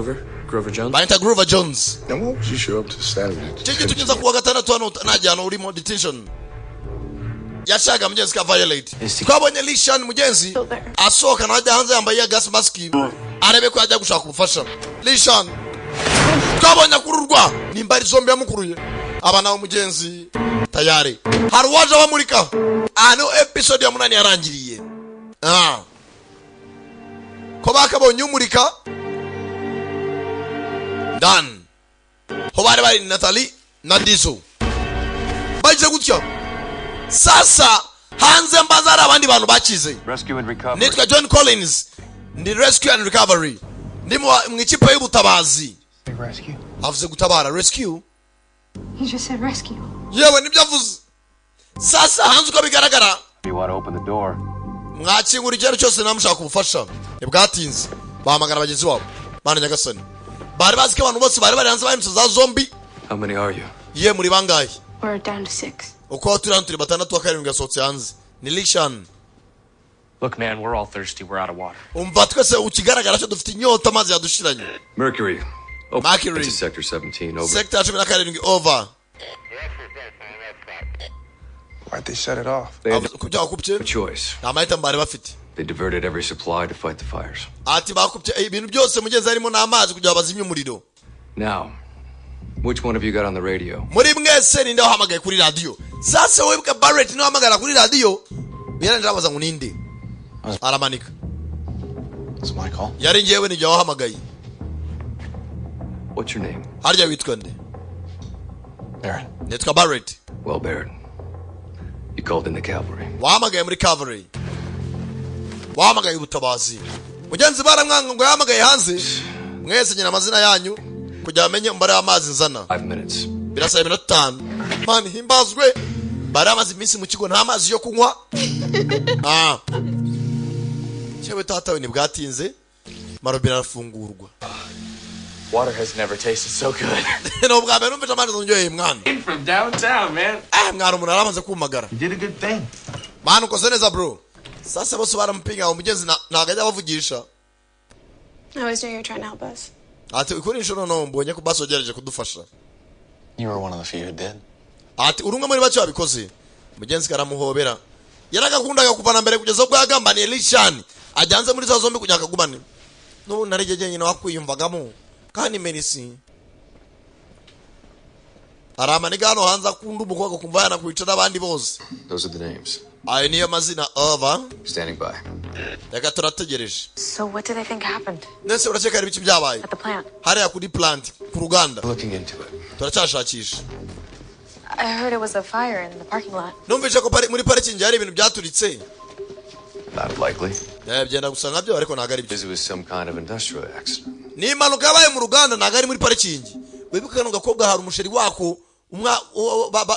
Grover Jones. Banyita Grover Jones. Now, why would you show up to Saturday? Icyo gitugeza kuwa gatandatu hano nta gihano urimo detention. Yashaka mugenzi ka Violet. Twabonye Lishan mugenzi asohoka nawe ajya hanze yambaye ya gas mask, arebe ko yajya gushaka ubufasha. Lishan twabonye akururwa nimba ari zombie yamukuruye. Aba nawe mugenzi tayari hari uwaje abamurika. Aha niho episode ya 8 yarangiriye. Ah. Ko bakabonye umurika dan ho bari bari Natalie na Dizo bagize gutya. Sasa hanze mbaza hari abandi bantu bakize. Rescue and recovery. Nitwa John Collins, ndi rescue and recovery, ndi mu ikipe y'ubutabazi. Rescue. Avuze gutabara, rescue. He just said rescue. Yewe, nibyo avuze. Sasa hanze uko bigaragara You want to open the door? Mwakingura icyaro cyose namushaka ubufasha. Ntibwatinze bahamagara bagenzi babo. Bana nyagasani, bari bazi ko abantu bose bari bari hanze bahindutse za zombie. How many are you? Ye, muri bangahe? We're down to six. Uko turi hano turi batandatu, wa karindwi yasohotse hanze ni Lishan. Look, man, we're all thirsty. We're out of water. Umva, twese ikigaragara cyo dufite inyota, amazi yadushiranye. Mercury. Open Mercury. to Sector 17. Over. Sector ya 17, over. Why'd they shut it off? They had Ku byo bakupye no choice. Nta mahitamo bari bafite. They diverted every supply to fight the fires. Ati bakupye ibintu byose mugenzi harimo n'amazi kugira ngo bazimye umuriro. Now, which one of you got on the radio? Muri mwese ninde wahamagaye kuri radiyo? Sasa wibuke Barrett niwe wahamagara kuri radiyo. Yarangije abaza ngo ninde, aramanika. It's my call. Yari njyewe, nijye wahamagaye. What's your name? Harya witwa nde? Barrett. Nitwa Barrett. Well, Barrett, you called in the cavalry. Wahamagaye muri cavalry, wahamagaye ubutabazi. Mugenzi baramwanga ngo yahamagaye hanze. Mwese nyina amazina yanyu kugira bamenye umubare w'amazi nzana. 5 minutes. Birasaba iminota 5. Mani himbazwe, bari bamaze iminsi mu kigo nta mazi yo kunywa. Ah, cyewe tata we, ntibwatinze marobine arafungurwa. Water has never tasted so good. Ni ubwa mbere numvise amazi ndyoheye mwana. From downtown, man. Ah mwana, umuntu aramaze kumagara. You did a good thing. Mwana, ukoze neza bro. Sasa bose baramupinga, umugenzi ntabwo ajya abavugisha. I always knew you were trying to help us. Ati kuri inshuro noneho mbonye ko basi wagerageje kudufasha. You were one of the few who did. Ati uri umwe muri bake wabikoze. Mugenzi karamuhobera, yaragakundaga kuva na mbere kugeza ubwo yagambaniye Lishani ajyanze muri za zombie kugira ngo akagumane. N'ubu nari jye nyine wakwiyumvagamo kandi merci. Hari amaniga hano hanze akunda umukobwa kumva yanakwica n'abandi bose. Those are the names. Ayo niyo mazina, over. Standing by. Reka turategereje. So what do they think happened Nese urakeka hari ibiki byabaye at the plant? hariya kuri plant, ku ruganda? Looking into it. Turacyashakisha. I heard it was a fire in the parking lot. Numvise ko muri parikingi hari ibintu byaturitse. Not likely. Byenda gusa nkabyo ariko ntabwo ari byo. It was some kind of industrial accident. Ni impanuka yabaye mu ruganda, ntabwo ari muri parikingi. Wibuke kano gakobwa hari umusheri wako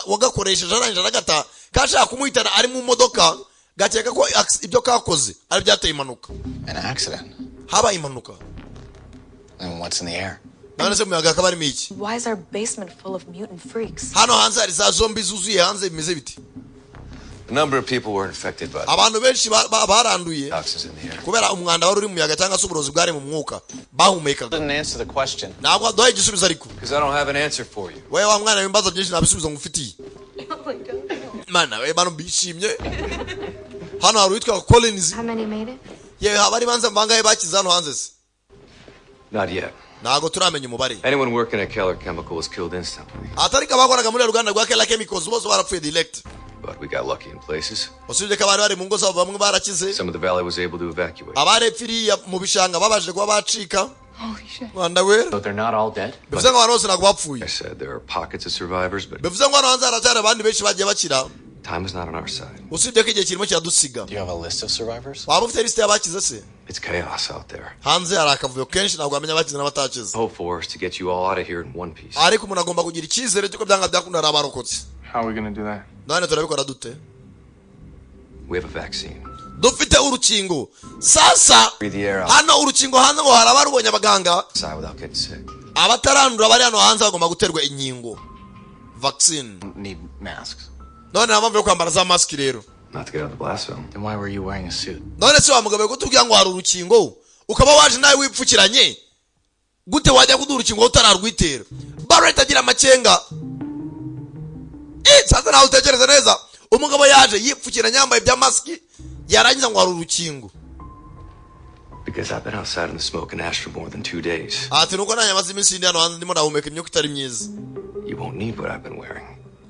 wagakoresheje arangije aragata, kashaka kumuhitana ari mu modoka, gakeka ko ibyo kakoze ari byateye impanuka. An accident. Habaye impanuka. And what's in the air? None se mu muyaga hakaba harimo iki? Why is our basement full of mutant freaks? Hano hanze hari za zombie zuzuye hanze, bimeze biti? A number of people were infected by the Abantu benshi baranduye toxins in the air. kubera umwanda wari uri mu muyaga cyangwa se uburozi bwari mu mwuka bahumekaga. Didn't answer the question. Ntabwo waduhaye igisubizo ariko. Because I don't have an answer for you. Wowe wa mwana, ibibazo byinshi nta bisubizo ngufitiye. Mana we, bano bishimye. Hano hari uwitwa Collins. How many made it? Yewe, haba ari banze bangahe bakize hano hanze se? Not yet. Ntabwo turamenya umubare. Anyone working at Keller Chemical was killed instantly. Atari abakoraga muri ruganda rwa Keller Chemicals bose barapfuye direct. But we got lucky in places. Usibye ko abari bari mu ngo zabo bamwe barakize. Some of the valley was able to evacuate. Abari epfiriya mu bishanga babashije kuba bacika. Holy shit. Rwanda wera. But they're not all dead. Bivuze ngo abantu bose ntabwo bapfuye. I said there are pockets of survivors, but Bivuze ngo hano hanze haracyari abandi benshi bagiye bakira. time is not on our side. Usibye ko igihe kirimo kiradusiga. Do you have a list of survivors? Waba ufite lisite y'abakize se? It's chaos out there. Hanze hari akavuyo kenshi, ntabwo wamenya abakize n'abatakize. Hope for us to get you all out of here in one piece. Ariko umuntu agomba kugira icyizere cy'uko byanga byakunda hari abarokotse. How are we gonna do that? None turabikora dute? We have a vaccine. Dufite urukingo sasa. Breathe the air Hano urukingo hanze ngo hari abarubonye, abaganga. outside without getting sick. Abatarandura bari hano hanze bagomba guterwa inkingo, vaccine. Need masks. None nta mpamvu yo kwambara za masiki rero. Not to get out of the blast zone. Then why were you wearing a suit? None se wa mugabo, kutubwira ngo hari urukingo ukaba waje nawe wipfukiranye? Gute wajya kuduha urukingo utararwitera? Barrett agira amakenga. Sasa nawe utekereza neza, umugabo yaje yipfukiranya, yambaye ibya masiki, yarangiza ngo hari urukingo. Because I've been outside in the smoke and ash for more than 2 days. Ati nuko nanjye maze iminsi ndi hano hanze, ndimo ndahumeka imyuka itari myiza. You won't need what I've been wearing.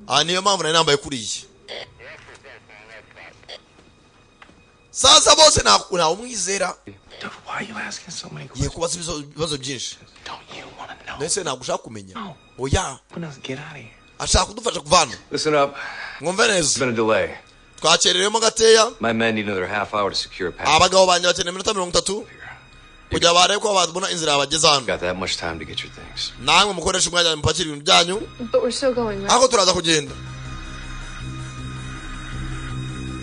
Aha niyo mpamvu nari nambaye kuriya. Sasa bose ntawe umwizera. Why are you asking so many Giye questions? kubaza ibibazo byinshi. Don't you want to know? Ndetse ntabwo ushaka kumenya? Oya. When else get out of here? Ashaka kudufasha kuva hano. Listen up. Mwumve It's neza. been a delay. Twakererewemo gateya. My men need another half hour to secure a path. Abagabo banjye bakeneye iminota 30 kugira barebe ko babona inzira yabageza hano. Got that much time to get your things. Namwe mukoreshe umwanya mupakire ibintu byanyu. But we're still going, right? Ariko turaza kugenda.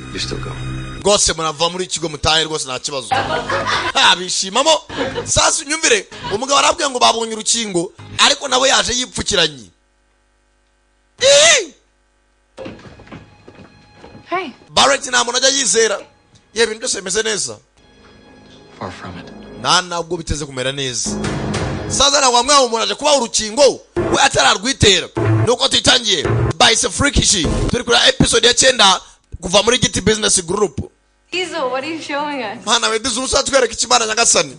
You're still going. Rwose murava muri iki kigo mutahe, rwose nta kibazo. Ha, bishimamo. Sasa unyumvire, umugabo arabwiye ngo babonye urukingo, ariko nawe yaje yipfukiranye. Ih! Hey. Barrett nta muntu ajya yizera. Ye, ibintu byose bimeze neza. Far from it. Nta ntabwo biteze kumera neza. Sasa ntabwo bamwe umuntu aje kubaha urukingo we atararwitera. Nuko tuyitangiye bahise Freakish, turi kuri episode ya 9 kuva muri Giti Business Group. Diesel, what are you showing us? Mana we, Diesel, usatwereka ikimana nyagasani.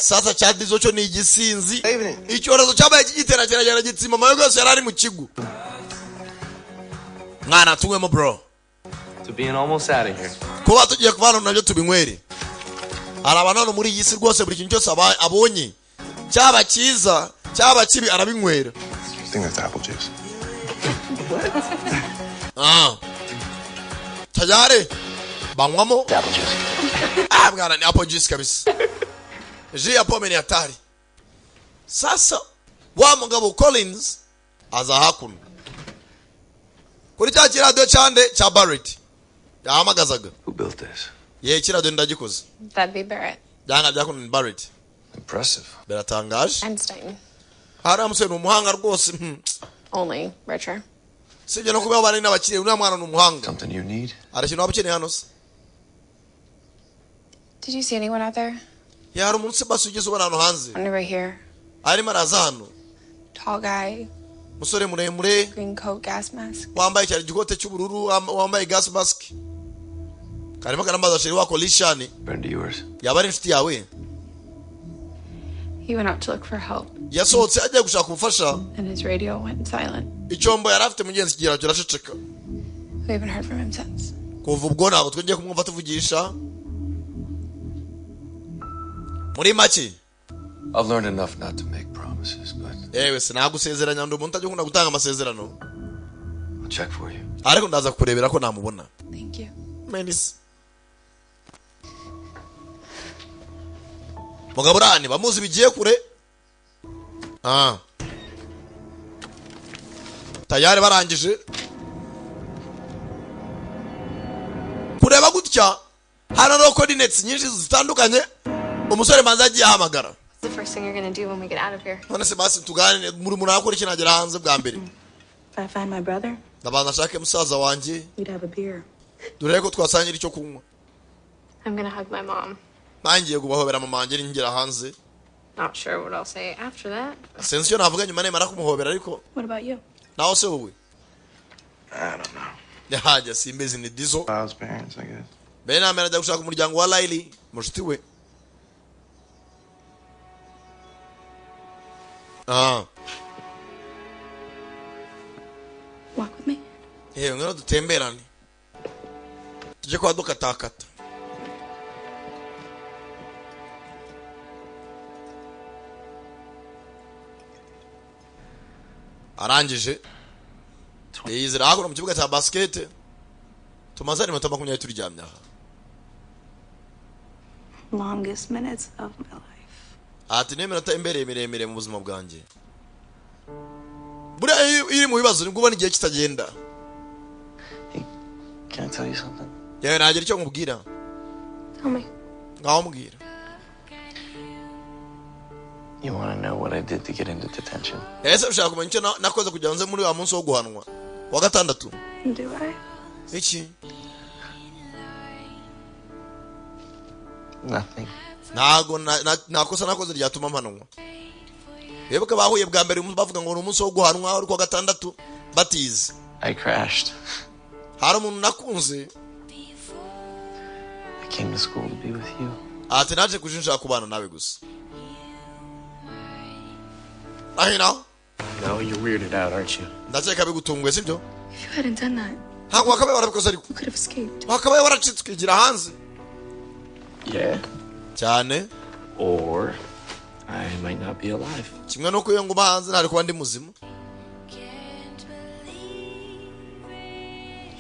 Sasa cya Diesel cyo ni igisinzi. Icyorezo cyabaye kigitera kiragenda gitsima amayoga yose yari ari mu kigo. Mwana, tunywemo bro. To being almost out of here. Kuba tugiye kuva hano nabyo tubinywere. Hari abantu hano muri iyi si rwose, buri kintu cyose abonye, cyaba cyiza cyaba kibi, arabinywera. I think that's apple juice. Ah. Tayari banywamo. Apple juice. Ah, bwana, ni apple juice kabisa, jus ya pome ni hatari. Sasa wa mugabo Collins aza hakuno kuri cya kiradiyo cyande cya Barrett yahamagazaga. Who built this? Ye, kiradiyo ndagikoze. That'd be Barrett. Byanga byakunda ni Barrett. Impressive. Biratangaje. Einstein. Hariya musore ni umuhanga rwose. Only richer. Sibyo no kuba bari n'abakiriya, uriya mwana ni umuhanga. Something you need? Hari ikintu waba ukeneye hano se? Did you see anyone out there? Ya, hari umuntu se basi ugeze ubona hano hanze? On your way here. Arimo araza hano. Tall guy, Umusore muremure. Green coat, gas mask. Wambaye cyane igikote cy'ubururu, wambaye gas mask, karimo karambaza chéri wako Lishani. Friend of yours? Yaba ari inshuti yawe? He went out to look for help, Yasohotse agiye gushaka ubufasha. And his radio went silent. Icyombo yari afite mugenzi kigira kiraceceka. We haven't heard from him since. Kuva ubwo ntabwo twongeye kumwumva tuvugisha muri make. I've learned enough not to make promises, but Yewe, sinagusezeranya, ndi umuntu utajya ukunda gutanga amasezerano. I'll check for you. Ariko ndaza kurebera ko namubona. Thank you. Menisi mugabo urani bamuzi bigiye kure. Ah, tayari barangije kureba gutya, hano no coordinates nyinshi zitandukanye umusore manza yagiye ahamagara. What's the first thing you're gonna do when we get out of here? None se basi tuganire, muri muntu akora iki nagera hanze bwa mbere? If I find my brother, Ndabanza nshake musaza wanjye. We'd have a beer. Dore ko twasangira icyo kunywa. I'm gonna hug my mom. Nangiye kubahobera mama wanjye ningera hanze. Not sure what I'll say after that. Sinzi icyo navuga nyuma nemara kumuhobera, ariko What about you? Nawe se wowe? I don't know. Yahajya simbizi, ni Dizo. Kyle's parents, I guess. Mbere na mbere ajya gushaka umuryango wa Riley, mushuti we. Ah. Walk with me? Yewe, ngwino dutemberane, tujye kwa dukatakata. Arangije yizira hakuno mu kibuga cya basket. Tumaze iminota 20 turyamye aha. Longest minutes of my life. Ati niyo minota imbereye miremire mu buzima bwanjye. Buriya iyo iri mu bibazo nibwo ubona igihe kitagenda. Can I tell you something? Yewe, nagira icyo nkubwira? Tell me. Ngaho mbwira. You want to know what I did to get into detention? Ese ushaka kumenya icyo nakoze kugira ngo nze muri wa munsi wo guhanwa wa gatandatu? Do I? Iki? Nothing. Ntago nta kosa nakoze ryatuma mpanwa. Wibuke bahuye bwa mbere bavuga ngo ni umunsi wo guhanwa, uri kuwa gatandatu, batize. I crashed. Hari umuntu nakunze. I came to school to be with you. Ati naje kuje nshaka kubana nawe gusa ahina. No, you're weirded out, aren't you? Ndakeka bigutunguye, sibyo? If you hadn't done that, Ntabwo wakabaye warabikoze, ariko you could have escaped. wakabaye waracitse ukigira hanze. Yeah. Cyane. Or I might not be alive. Kimwe nuko iyo nguma hanze ntari kuba ndi muzima.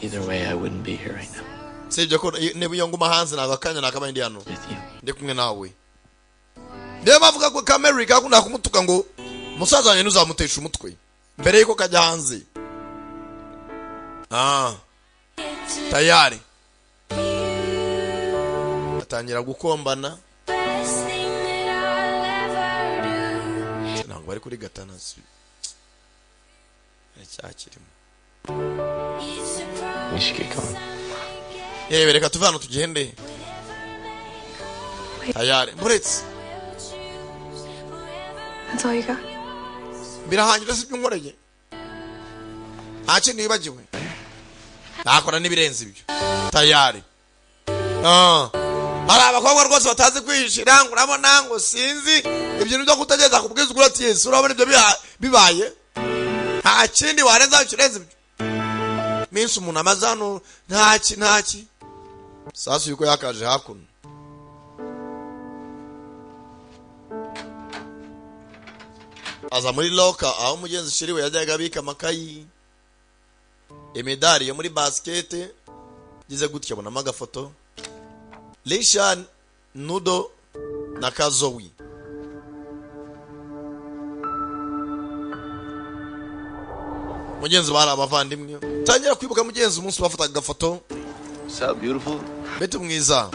Either way, I wouldn't be here right now Sibyo ko niba iyo nguma hanze ntabwo akanya nakabaye ndi hano with you. ndi kumwe nawe. Niyo mpamvu ko kameri kakunda kumutuka ngo musaza wanjye ntuzamutesha umutwe mbere yuko kajya hanze. Ah, tayari atangira gukombana, ntabwo bari kuri gatanazi cyakirimo. We should get going. Yewe, reka tuve hano tugende. Tayari muretse. That's all you got? Birahangira si ibyo unkoreye? Nta kindi wibagiwe? Nakora n'ibirenze ibyo. Tayari. Ah. Hari abakobwa rwose batazi kwihishira, ngo urabona ngo sinzi ibintu byo kutegereza kubwiza ukuri. Ati yesu, urabona ibyo bibaye nta kindi warenza kirenze ibyo minsi umuntu amaze hano. Ntaki ntaki sasu yuko yakaje hakuno. Aza muri locker aho umugenzi shiriwe yajyaga abika amakayi, imidari yo muri basikete. Gize gutya abonamo agafoto Lishan Nudo na Kazowi. Mugenzi bari abavandimwe. Tangira kwibuka mugenzi umunsi bafataga agafoto. What's up, beautiful? Bete mwiza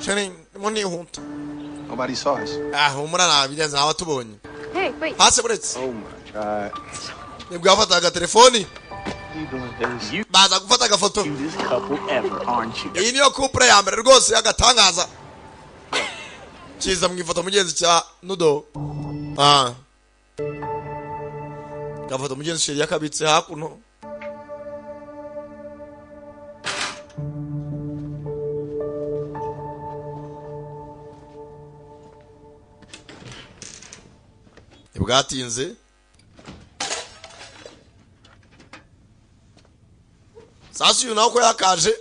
chérie, ndimo nihuta. Nobody saw us. Ah, humura, nabigenzi ntawe tubonye. Hey, wait. Hasi, buretse. Oh my God. Nibwo yafataga agatelefoni baza gufata agafoto. This couple ever, aren't you? Iyi niyo couple ya mbere rwose y'agatangaza kiza mu ifoto mugenzi cya Nudo. Ah, gafoto mugenzi chérie yakabitse hakuno. Ntibwatinze sasa uyu nawe ko yakaje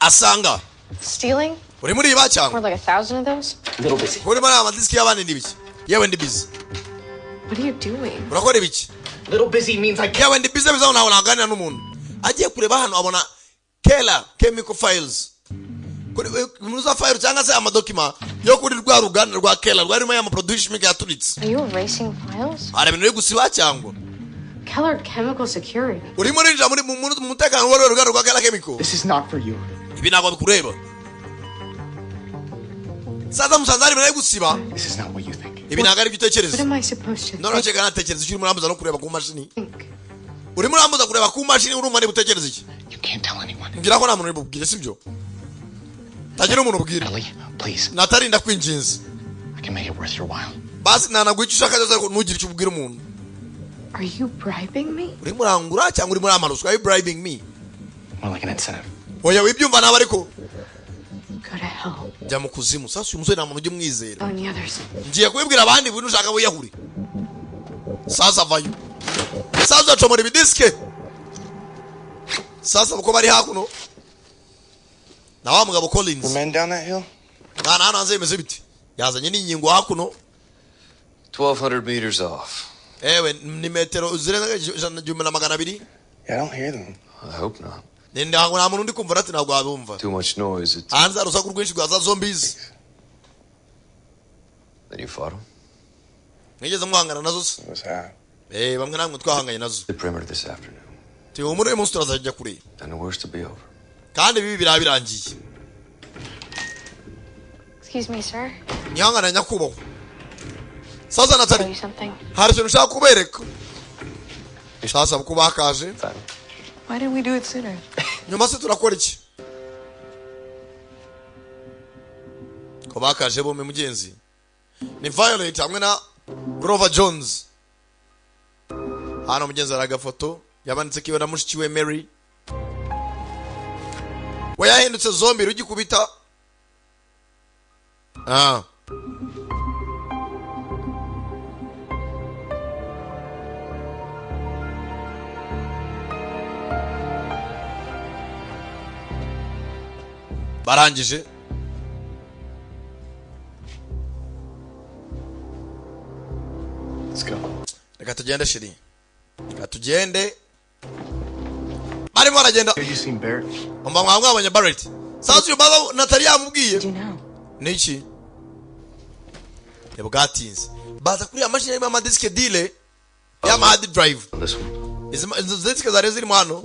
asanga Stealing? uri muri iba cyangwa More like 1,000 of those? Little busy. uri muri aya madisiki y'abandi n'ibiki? Yewe, ndi busy. What are you doing? Urakora ibiki? Little busy means I can't. Yewe, ndi busy bizaho ntawe naganira n'umuntu. Agiye kureba hano abona Kela Chemical files kuri muri za file cyangwa se amadokima yo kuri rwa ruganda rwa Kela rwarimo ya maproduction yaturitse. Are you erasing files? Hari ibintu uri gusiba cyangwa? Keller Chemical Security. Urimo urinjira muri mu mutekano wa ruganda rwa Kela Chemical. This is not for you. Ibi ntabwo bikureba. Sasa musanze hari ibintu ari gusiba. This is not what you think. Ibi ntabwo ari byo utekereza. What am I supposed to None urakeka natekereza icyo urimo urambuza no kureba ku mashini? think? Urimo urambuza kureba ku mashini, urumva niba utekereza iki? You can't tell anyone. Mbwira ko nta muntu uri bubwire, sibyo? Tagira umuntu ubwira. Ellie, please. Natarinda kwinginze. I can make it worth your while. Basi nanaguha icyo ushaka cyose, ariko ntugire icyo ubwira umuntu. Are you bribing me? Urimo urangura cyangwa urimo uramaruswa? Are you bribing me? More like an incentive. Oya, wibyumva nawe ariko. Go to hell. Jya mu kuzimu. Sasa uyu musore nta muntu ujya umwizera. Telling the others. Ngiye kubibwira abandi ibintu ushaka wiyahure. Sasa avayo, sasa acomora ibidisike. Sasa uko bari hakuno na wa mugabo Collins. Were men down that hill? Mwana, hano hanze bimeze biti? Yazanye n'inkingo hakuno. 1,200 meters off. Ewe, ni metero zirenga 1200. Yeah, I don't hear them. I hope not. Ni ntabwo nta muntu undi kumva ati ntabwo wabumva. Too much noise. It's... Hanze hari urusaku rwinshi rwa za zombies. Then you fought them? Mwigeze muhangana nazo se? What's that? Eh, bamwe namwe twahanganye nazo. The perimeter this afternoon. Tihumure, uyu munsi turazajya kure. And the worst will be over. Kandi bibi biraba birangiye. Excuse me, sir. Nyihangana nyakubahwa. Sasa Show Natali you something. hari ikintu ushaka kubereka. Sasa kuba hakaje. Why didn't we do it sooner? Nyuma se turakora iki? Ko bakaje bombi mugenzi ni Violet hamwe na Grover Jones. Hano mugenzi hari agafoto yamanitse kiwe na mushiki we Mary, we yahindutse zombie rugikubita. Ah, barangije. Let's go. Reka tugende chérie, reka tugende. Barimo baragenda. Have you seen Barrett? Umva, mwaba mwabonye Barrett? Sasa uyu baba Natali yamubwiye. Do now. Niki ntibwatinze baza kuri ya mashini irimo amadisike dile y'ama hard drive. On this one. Izi disike zari zirimo hano.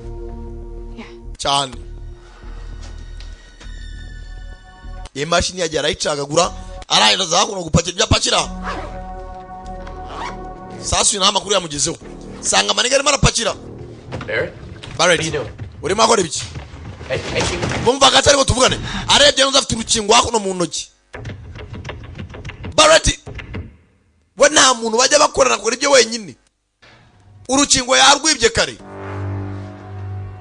Yeah. Cyane iyi mashini yagiye arayicagagura, araheza hakuno gupakira ibyo apakira. Sasa uyu nta makuru yamugezeho, sanga maniga arimo arapakira. Barrett? Barrett. What are you doing? Urimo akora ibiki? Hey, hey, you. Bumva agace ariko tuvugane. Arebye neza afite urukingo hakuno mu ntoki. Barrett we nta muntu bajya bakorana, akora ibyo wenyine. Urukingo yarwibye kare.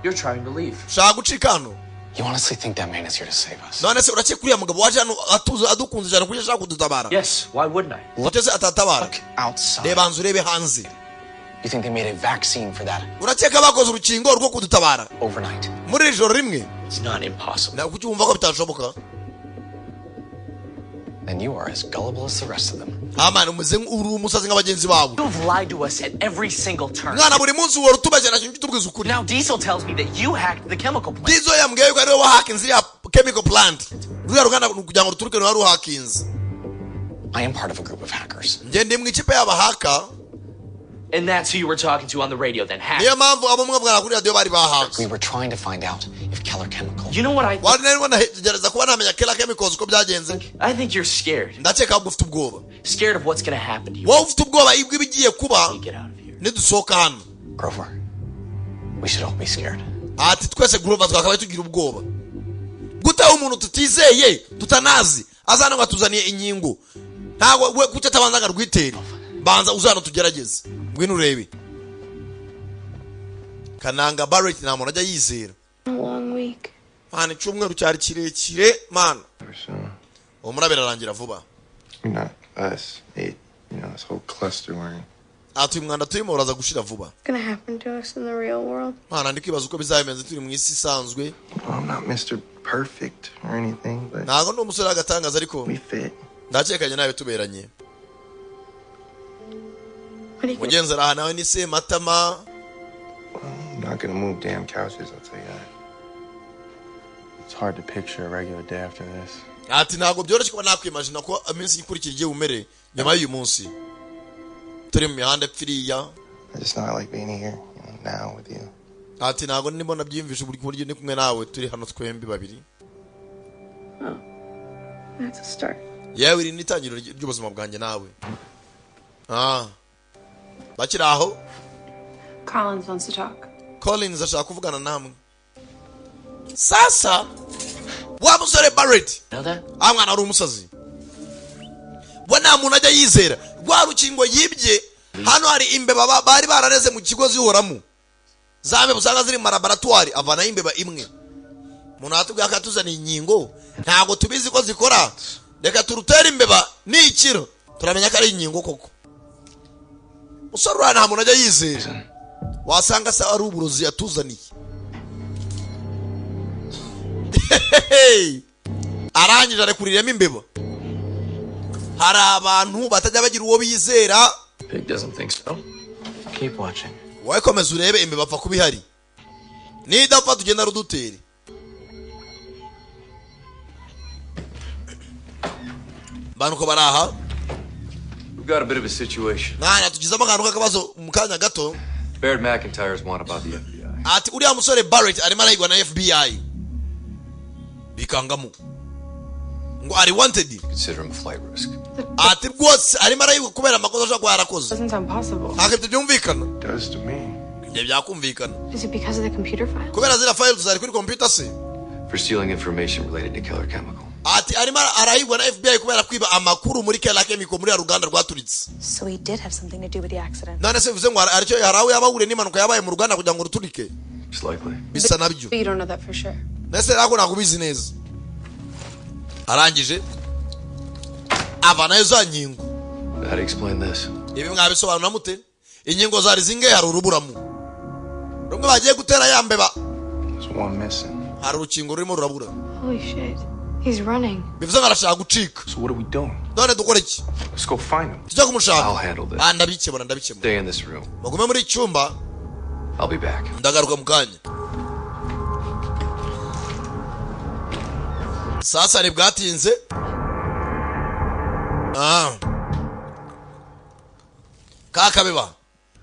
You're trying to leave. Ushaka gucika hano. You honestly think that man is here to save us? None se urakeka uriya mugabo waje hano atuze adukunze cyane kuko ashaka kudutabara? Yes, why wouldn't I? Ute se atatabara? Look outside. Reba hanze, urebe hanze. You think they made a vaccine for that Urakeka bakoze urukingo rwo kudutabara overnight? muri iri joro rimwe? It's not impossible. Na kuki wumva ko bitashoboka? Then you are as gullible as the rest of them. Amana umeze uri umusazi nk'abagenzi babo. You've lied to us at every single turn. Mwana, buri munsi uhora utubeshya, nta kintu utubwiza ukuri. Now Diesel tells me that you hacked the chemical plant. Diesel yambwiye yuko ariwe wahakinze iriya chemical plant, ruriya ruganda kugira ngo ruturuke ruba ruhakinze. I am part of a group of hackers. Njye ndi mu ikipe y'abahaka. And that's who you were talking to on the radio then, hack. Niyo mpamvu abo mwavugana kuri radiyo bari bahaka. We were trying to find out if Keller Chemical You know what I think? Wari nari wanagerageza kuba namenya Keller Chemicals uko byagenze. I think you're scared. Ndakeka ahubwo ufite ubwoba. Scared of what's gonna happen to you Wowe ufite ubwoba ibwo ibigiye kuba when you get out of here. nidusohoka hano. Grover. We should all be scared. Ati twese Grover twakabaye tugira ubwoba. Gutaho umuntu tutizeye tutanazi azana ngo atuzaniye inkingo, ntabwo we kuki atabanza ngo arwitere? Banza uzana tugerageze, ngwino urebe. Kananga Barrett nta muntu ajya yizera. A long week. Mana, icyumweru cyari kirekire mana. So Uwo murabera arangira vuba. not us. It this whole cluster we're in. Ati uyu mwanda turimo uraza gushira vuba. What's gonna happen to us in the real world? Mana, ndi kwibaza uko bizaba bimeze turi mu isi isanzwe. Well, I'm not Mr. Perfect or anything, but Ntabwo ndi umusore w'agatangaza, ariko we fit. ndakekanye nawe tuberanye. What are you gonna Mugenzi araha nawe ni Sematama. I'm not gonna move damn couches, I'll tell you that. It's hard to picture a regular day after this. Ati ntabwo byoroshye kuba nakwimajina ko iminsi ikurikira igiye bumere nyuma y'uyu munsi turi mu mihanda ipfiriya. I just know I like being here, now with you. Ati ntabwo ndimo nabyiyumvisha buri buryo ndi kumwe nawe, turi hano twembi babiri. That's a start. Yewe, iri ni itangiriro ry'ubuzima bwanjye nawe. Ah, bakiri aho. Collins wants to talk. Collins ashaka kuvugana namwe. Sasa wa musore Barrett. Know that? Ah mwana, ari umusazi we, nta muntu ajya yizera. Rwa rukingo yibye, hano hari imbeba bari barareze mu kigo zihoramo, za mbeba usanga ziri mu malaboratwari. Avanaho imbeba imwe. Umuntu aratubwira ko atuzaniye inkingo, ntabwo tubizi ko zikora, reka turutere imbeba, nikiro turamenya ko ari inkingo koko. Musore uriya nta muntu ajya yizera, wasanga se ari uburozi yatuzaniye. Arangije arekuriramo imbeba. Hari abantu batajya bagira uwo bizera. Pig doesn't think so. Keep watching. Wowe komeza urebe, imbeba apfa kuba ihari, nidapfa tugenda rudutere. Bantu ko bari aha. We've got a bit of a situation. Mwana, tugizemo akantu k'akabazo mu kanya gato. Barrett McIntyre is wanted by the FBI. Ati uriya musore Barrett arimo arahigwa na FBI, bikangamo ngo ari wanted. Consider him a flight risk. Ati rwose arimo arahigwa kubera amakosa ashobora kuba yarakoze. Doesn't sound possible. Ntabwo ibyo byumvikana. Does to me. Ibyo byakumvikana. Is it because of the computer file? Kubera ziriya files zari kuri computer se? For stealing information related to Keller Chemical. Ati arimo arahigwa na FBI kubera kwiba amakuru muri Keller Chemical, muri ya ruganda rwaturitse. So he did have something to do with the accident. None se bivuze ngo aricyo hari aho yaba ahuriye n'impanuka yabaye mu ruganda kugira ngo ruturike? It's likely. Bisa nabyo. But you don't know that for sure. Nese ntabwo ubizi neza. Arangije avanayo za nkingo. How do you explain this? Ibi mwabisobanura mute? Inkingo zari zingahe? Hari uruburamu rumwe bagiye gutera ya mbeba. There's one missing. Hari urukingo rurimo rurabura. Holy shit. He's running. Bivuze ngo arashaka gucika. So what are we doing? None dukora iki? Let's go find him. Tujya kumushaka. I'll handle this. Ah, ndabikemura, ndabikemura. Stay in this room. Mugume muri iki cyumba. I'll be back. Ndagaruka mu kanya. Sasa ntibwatinze. Ah. Ka kabeba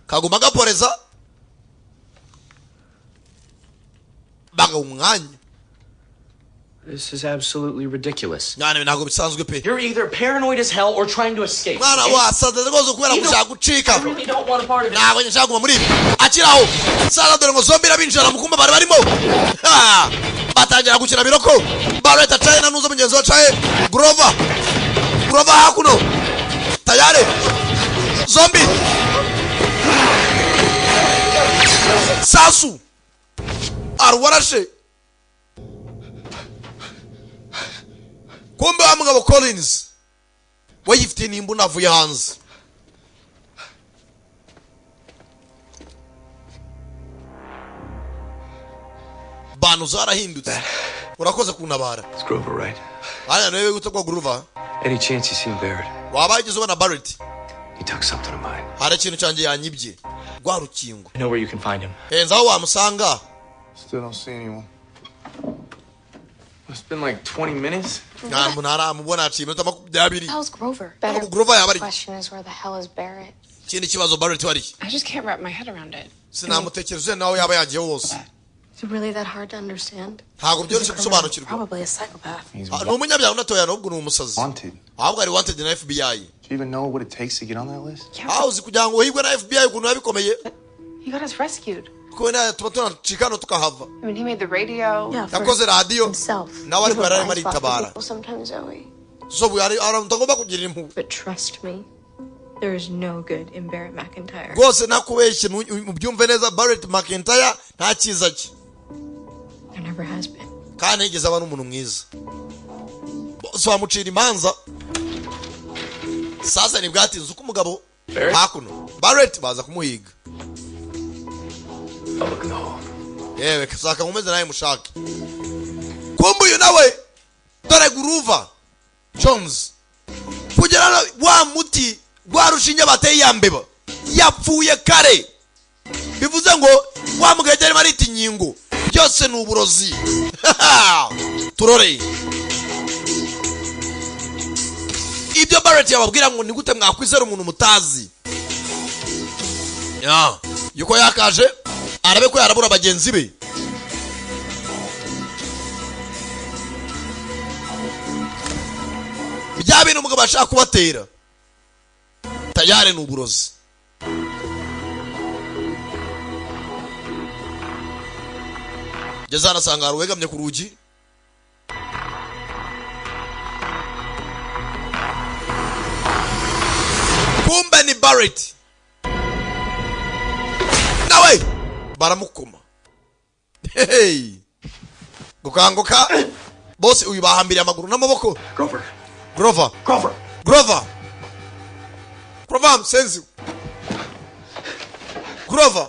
kaguma gaporeza baga umwanya. This is absolutely ridiculous. Mwana, ntabwo bisanzwe pe. You're either paranoid as hell or trying to escape. Mwana, wasaze rwose kubera gushaka gucika. I really don't want a part of it. Ntabwo nshaka kuguma muri ibi. Akiraho sasa, dore ngo zombi irabinjira mu kumba bari barimo. Ha! Batangira gukina biroko. Bareta acaye na nuza mugenzi we acaye. Grover, Grover hakuno tayari. Zombi sasu arwarashe. Kumbe wa mugabo Collins we yifitiye n'imbunda, avuye hanze. Bantu zarahindutse. Urakoze kuntabara. It's Grover, right? Haya, niwe witwa kwa Grover. Any chance you seen Barrett? Waba wigeze ubona Barrett? He took something of mine. Hari ikintu cyanjye yanyibye, rwa rukingo. I know where you can find him. Henza aho wamusanga. Still don't see anyone. It's been like 20 minutes. Nta muntu aramubona, haciye iminota 20. Hell's Grover? Ntabwo Grover yaba ari. Question is, where the hell is Barrett? Ikindi kibazo, Barrett wari? I just can't wrap my head around it. Sinamutekereza nawe yaba yagiye wose. Is it really that hard to understand? Ntabwo byoroshye gusobanukirwa. Probably a psychopath. He's Ah, ni umunyabyaha unatoya, n'ubwo ni umusazi. wanted. Ahubwo ari wanted na FBI. Do you even know what it takes to get on that list? Aho uzi kugira ngo uhigwe na FBI ukuntu biba bikomeye? He got us rescued. Kuko nawe tuba tunacika hano tukahava. I mean, he made the radio. Yeah, for Yakoze radiyo. himself. Nawe ariko Give yari a arimo blind spot for aritabara. people sometimes, Zoe. So hari utagomba kugira impuhwe. But trust me, there is no good in Barrett McIntyre. Rwose nakubeshye, mubyumve neza, Barrett McIntyre nta cyiza cye. There never has been. Kandi yigeze aba n'umuntu mwiza. Bose bamucira imanza. Sasa ntibwatinze uko umugabo hakuno Barrett baza kumuhiga. I'll look in the hall. Yewe, saka nkomeze nawe mushake. Kumbe uyu nawe dore Grover Jones kugera hano, wa muti rwa rushinge bateye ya mbeba yapfuye kare. Bivuze ngo wa mugabo yari arimo arita inkingo, byose ni uburozi. Turore ibyo Barrett yababwira ngo ni gute mwakwizera umuntu mutazi. Ya yuko yakaje arabe ko yarabura bagenzi be. Bya bintu umugabo ashaka kubatera tayari ni uburozi. Ngeze hano asanga hari uwegamye ku rugi. Kumbe ni Barrett nawe baramukoma. Hey! Gukanguka bose uyu bahambiriye amaguru n'amaboko. Grover. Grover. Grover. Grover, Grover, msenzi Grover.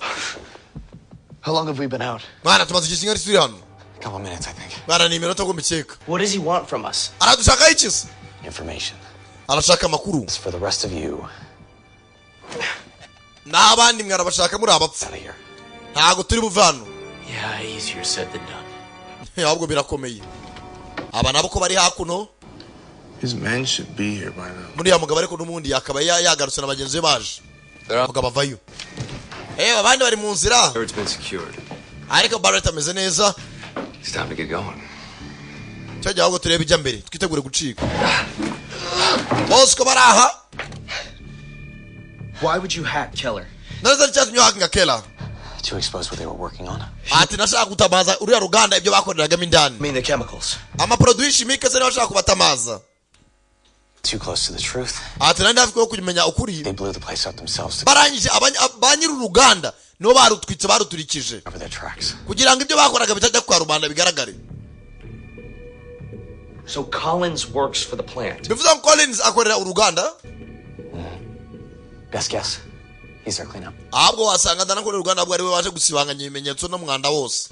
How long have we been out? Mwana, tumaze igihe kingana iki turi hano? A couple minutes, I think. Mwana, ni iminota ngo mbikeka. What does he want from us? Aradushakaho iki se? Information. Arashaka amakuru. It's for the rest of you. N'abandi mwe arabashaka muri abapfu. Out of here. Ntabwo turi buve hano. Yeah, easier said than done. Ahubwo birakomeye. Aba nabo ko bari hakuno. His men should be here by now. Muri ya mugabo ariko n'ubundi akaba yagarutse na bagenzi be baje. Mugabo avayo. Abandi bari mu nzira. Barrett's been secured. Ariko Barrett ameze neza. It's time to get going. Cyo gihe ahubwo turebe ijya mbere, twitegure gucika. Bose ko bari aha. Why would you hack Keller? None se cyatumye uhakinga Keller? To expose what they were working on. Ati nashaka gutamaza uriya ruganda, ibyo bakoreragamo indani. I mean the chemicals. Amaproduit chimique se niba ashaka kubatamaza. Too close to the truth. Ati nari hafi ko kumenya ukuri. They blew the place up themselves to Barangije ba nyiri uruganda nibo barutwitse, baruturikije cover their tracks. kugira ngo ibyo bakoraga bitajya kwa rubanda bigaragare. So Collins works for the plant. Bivuze ngo Collins akorera uruganda. Best guess. He's their cleanup. Ahubwo wasanga adanakorera uruganda, ahubwo ari we waje gusibanganya ibimenyetso n'umwanda wose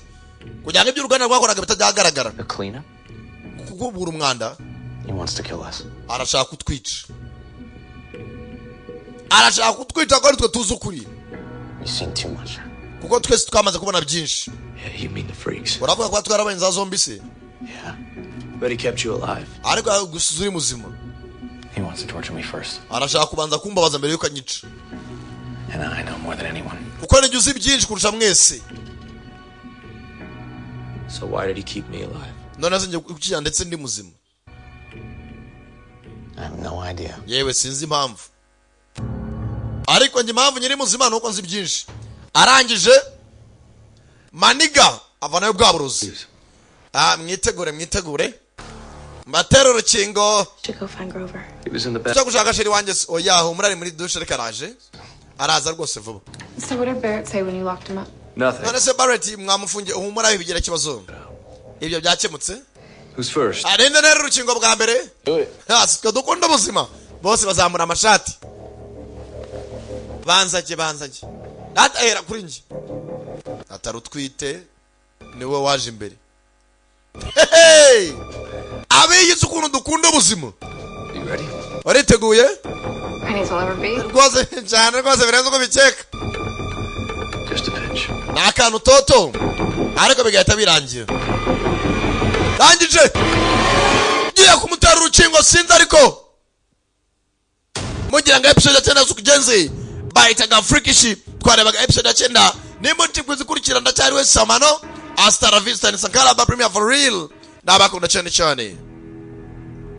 kugira ngo ibyo uruganda rwakoraga bitajya ahagaragara. The cleanup? Kukubura umwanda. He wants to kill us. Arashaka kutwica, arashaka kutwica ko ari twe tuzi ukuri. You've seen too much. Kuko twese twamaze kubona byinshi. Yeah, you mean the freaks. Uravuga ko twarabaye za zombi se? Yeah. But he kept you alive. Ariko gusiza uri muzima. He wants to torture me first. Arashaka kubanza kumbabaza mbere yuko anyica. And I know more than anyone. Kuko nijye uzi byinshi kurusha mwese. So why did he keep me alive? None se njye gukira ndetse ndi muzima? I have no idea. Yewe, sinzi impamvu, ariko njye impamvu nyiri muzima nuko nzi byinshi. Arangije maniga avanayo bwa burozi. Ah, mwitegure, mwitegure, mbatera urukingo. Should go find Grover. He was in the back. Tujya gushaka chéri wanjye se? Oya, humura, ari muri douche, ariko araje, araza rwose vuba. So what did Barrett say when you locked him up? Nothing. None se Barrett mwamufungiye? Humura, bigira ikibazo, ibyo byakemutse. Who's first? Arinde ntera urukingo bwa mbere. Do it. Hasi twe dukunda ubuzima, bose bazamura amashati. Banzajye, banzajye, natahera kuri njye atari utwite niwe waje imbere. Hey! Abiyizi ukuntu dukunda ubuzima. You ready? Wariteguye? Ready as I'll ever be. Rwose cyane rwose, birenze uko bikeka. Just a pinch. Ni akantu toto, ariko bigahita birangira. Rangije ngiye kumutera urukingo, sinzi, ariko mugira ngo episode ya 9 z'ukugenzi bahitaga Freakish. Twarebaga episode ya 9. Nimba ikurikira, ndacyari we Samano. Hasta la vista, ni Sankara ba Premier for real, nabakunda cyane cyane.